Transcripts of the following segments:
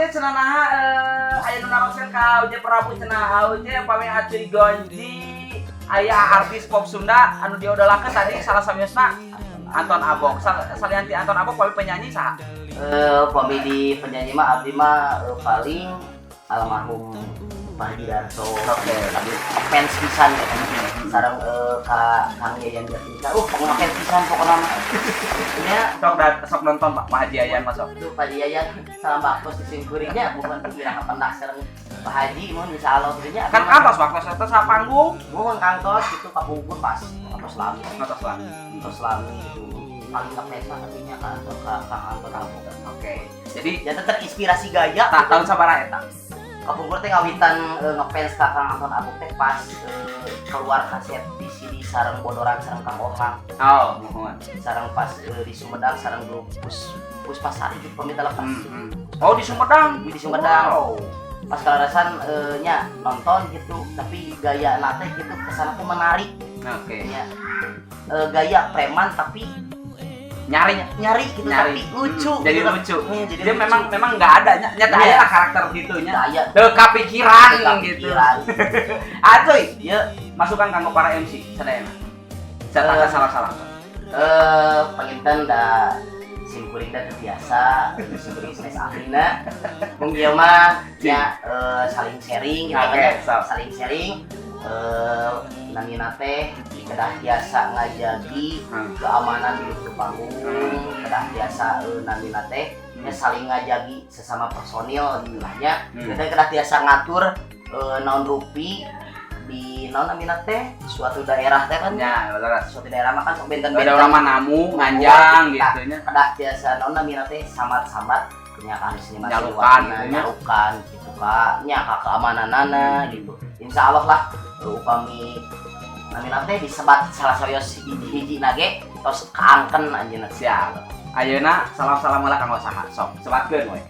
Uje cenah naha aya nu naroskeun ka Uje Prabu cenah, Uje, pami Acuy Gonji aya artis pop Sunda anu diodolakeun tadi salah samiosna Anton Abok. Salian ti Anton Abok, pami penyanyi saha? Pami di penyanyi mah abdi mah paling almarhum Pak Haji Darso. Abdi fans pisan sareng ka Kang Yayan Jatnika. Pokoknya fans pisan pokoknya mah. Nya. Sok sok nonton Pak Pak Haji Yayan masuk. Itu Pak Haji Yayan, salam baktos di simkuringnya, bukan kira kapendak sareng Pak Haji mun insyaallah kitu nya. Kan kantos waktu eta sa panggung. Mun kantos gitu kapungkur pas kantos lami. Kantos lami. Kantos lami gitu. Paling ngefans mah tapi nya ka Anton, ka Kang Anton Abok. Oke. Jadi Jadi terinspirasi gaya. Tak tahun sabaraha eta? Kapungkur teh ngawitan ngefans ka Kang Anton Abok teh pas keluar kaset VCD sareng Bodoran sareng Kang Ohang. Oh, muhun. Sareng pas di Sumedang sareng grup Puspasari gitu pamit lepas. Oh, di Sumedang. Di Sumedang. Wow. Pas kalarasan nya nonton gitu, tapi gaya nate gitu kesana tuh menarik. Nya gaya preman tapi Nyari. Nyari gitu. Nyari. Tapi lucu Jadi gitu. Lucu. Iya, jadi Dia lucu. Memang memang nggak ada nyata aya lah karakter gitunya. Gaya. Teu kapikiran gitu. Kepikiran. Acuy, Iya. masukan kanggo para MC sadayana. Saya salah-salah. Panginten da simkuring da teu biasa, simkuring sanes ahlina. Mung ieu mah nya saling sharing gitu kan ya. Sok. Saling sharing namina teh kedah biasa ngajagi keamanan di luhur panggung, kedah biasa namina teh nya saling ngajagi sesama personil gitu lah nya. Kita kedah biasa ngatur naon rupi di naon namina teh suatu daerah teh kan. Ya, leres. Suatu daerah mah kan sok benten-benten. Ada orang mah namu nganjang gitu nya. Kedah biasa naon namina teh sambat-sambat nya kan seniman. Nyalukan gitu nya. Nyalukan gitu ka nya ka keamananana gitu. Insya Allah lah upami namina teh disebat salah sawios hiji-hiji nage tos kaangken anjeunna. Siap. Ayeuna salam-salam lah kanggo saha? Sok, sebatkeun we.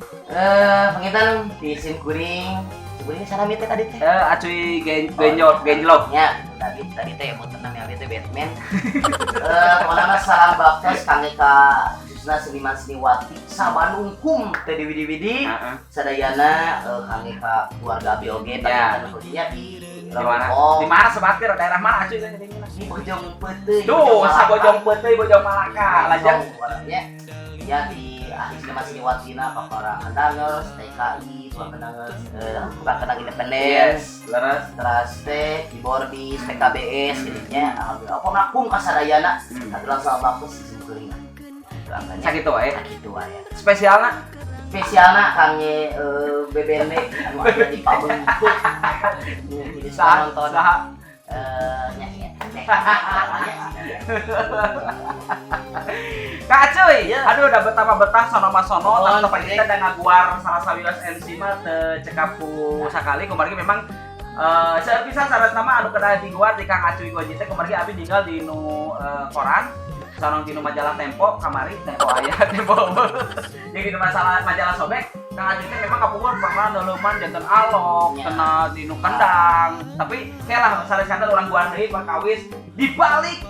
Panginten di sim kuring kuring sana teh tadi teh. Acuy genjot genjlok. Nya tadi tadi teh boten nami abi teh Batman. Pokoknya mah salam baktos kangge ka khususna seniman seniwati sa Bandung kum teh di widi-widi sadayana, kangge ka keluarga abi oge panginten khususnya di Di mana? Rorompong. Di mana sebatkeun, daerah mana Acuy teh? Di Bojong Peuteuy. Tuh, sa Bojong Peuteuy, Bojong Malaka. Lajeng ya ya di ahli seniman seniwatina para kendangers TKI, tukang kendangers, tukang kendang independen. Yes, leres. Terus teh keyboardis PKBS gitu nya. Alhamdulillah pokoknya kum kasadayana aturan salam baktos di simkuring. Sakitu wae. Sakitu wae. Spesialna? Spesialna kangge BBM anu aya di Pabentuk jadi suka Saha? nonton. Saha? Nya nya nya. Kak Acuy, Iya. aduh udah betapa betah sono mah sono, Oh, tapi tempat oke. kita dan ngaguar salah sawios MC mah teu cekap ku sakali kumargi memang seueur pisan syarat nama anu kedah diguar di Kang Acuy Gonji teh. Kumargi abi ninggal di nu koran sareng di nu majalah Tempo kamari, Tempo aya, Tempo jadi di masalah majalah Sobek. Kang Acuy teh memang kapungkur pernah neuleuman janten alok kenal di nu kendang, tapi kayak lah salah satu orang guar deui perkawis di balik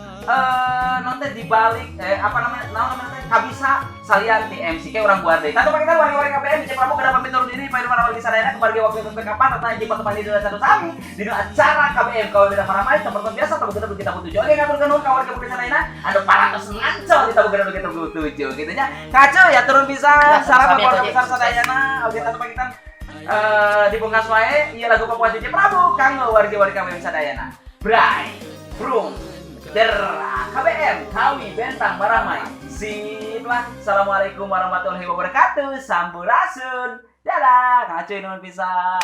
nonton di balik apa namanya, naon namanya teh kabisa salian ti MC kayak orang guar deui. Tatu kita warga-warga KBM di Prabu kada pamit undur diri payu para warga sadayana keluarga waktu itu kapan atau jumpa teman di satu sami di acara KBM kau beda paramai tempat biasa tabu kita kita tujuh. Oke, ngatur nuhun ka warga sadayana anu parantos ngancol di tabu kita tujuh gitu nya. Kacau ya turun bisa Ya, salam sami keluarga atuh, besar sukses. Sadayana. Oke, tatu kita di pungkas wae ieu lagu Papua Cuci Prabu kanggo warga-warga KBM sadayana. Bray, Brung, Der, KBM, Kawi, Bentang, Baramai. Sip lah. Assalamualaikum warahmatullahi wabarakatuh. Sampurasun. Dadah. Ngacuy nuhun pisan.